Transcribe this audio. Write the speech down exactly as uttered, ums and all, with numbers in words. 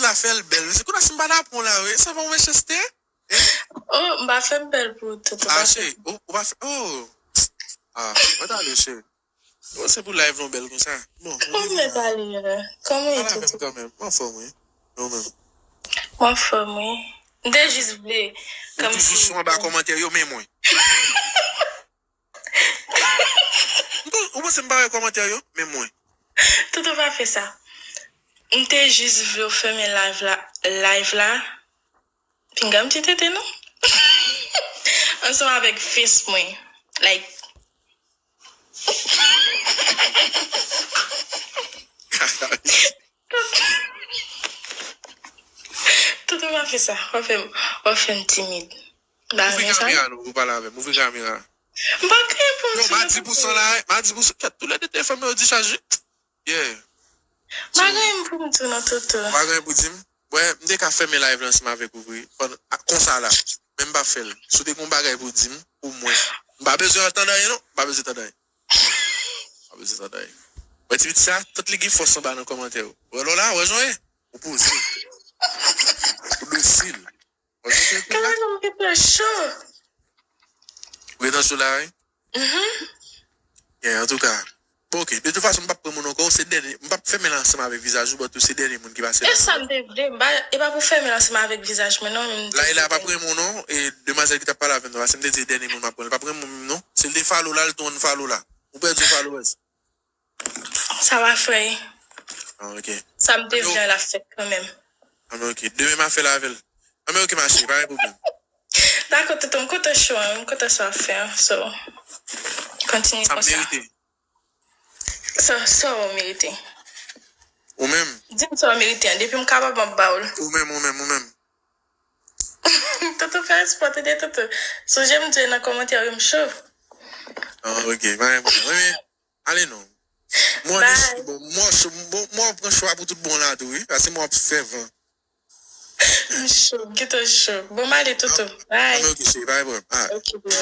la fè l bèl. Se kounye a si m pa t ap pran w la, wi. Sa pa yon mechanste? Oh, m pa fè m bèl pou ou, Toto. Ah, cheri, ou, ou pa fè. Oh. Ah, mwen ta ale, cheri. Bon, se pou live lan bèl konsa. Bon, Kòman mwen ta ale? Kòman ou ye, Toto? Kanmenm, mwen anfòm, wi. Mwen menm. Mwen anfòm, wi. M te jis vle. Ou toujou sou anba kòmantè yo, men mwen. Ou panse m pa wè kòmantè yo? Men mwen. Toto pa fè sa. M te jis vle w fèmen live la. Live la. Pinga m ti tete, non? Ansanm avèk fes mwen. Like. Toto pa fè sa. W ap fè m, w ap fè m timid. M pa renmen sa. Ouvri kamera, non, pou pale avè m. Ouvri kamera. M pa gen pou m di. Non, m a di pou san la, m a di pou san. Kèt, toulède te fèmen yo dichaj, wi. Yeah. M pa gen pou m di w non, Toto. M pa gen pou di m. Wè, m te ka fèmen live lan ansanm avèk ou vre. Konsa la. Men m pa fè l. Si w te gen yon bagay pou di m, pou mwen. M pa bezwen tande anyen non. M pa bezwen tande anyen. M pa bezwen tande anyen. Wè ti pitit sa, tout li gen fòs anba nan kòmantè yo. Wè lò la, wè jan w ye. Ou poze. Ou dosil. Wè jan w ye la. Kanmenm, m gentan cho. Ou gentan cho la, wi? Mhm. Yeah, antouka. Bon, ok. De tout fason, m p ap pran moun ankò. Se dènye. M p ap fèmen l ansanm avèk vizaj ou, but ou se dènye moun ki pase la. E sa m te vle. M pa, e pa pou fèmen l ansanm avèk vizaj mwen, non. M te Layla p ap vle. Renmen w, non. E demen ki t ap pale avè m nan, paske m te di dènye moun m ap pran. Li p ap renmen w menm, non. Si l te follow la, li te unfollow la. Ou pèdi yon followers. Sa va fè. Ah, ok. Sa m te vle an, l ap fèt kanmenm. Ah, men ok. Demen m a fè l avè l. Ah, men ok, ma chérie, pa gen pwoblèm. Dakò, Toto, m kontan cho an, m kontan sa w ap fè an. So, kontinye Sa m konsa. Merite. Sa, sa w merite. Ou menm? Di m sa w merite an. Depi m kapab, m ap ba w l. Ou menm, ou menm, ou menm. Toto fè espò, tande, Toto. Sonje m di w nan kòmantè yo, m cho. Ah, ok, pa gen pwoblèm. Wi, men, ale non. Mwen, Bye. Bon, mwen, cho- bon, mwen pran cho a pou tout bon la tou, wi. Paske mwen ap fè van. M cho, m gentan cho. Bon, m ale, Toto. Ah, Bye. men ok, chérie, pa gen pwoblèm. Ah. Ok, bye.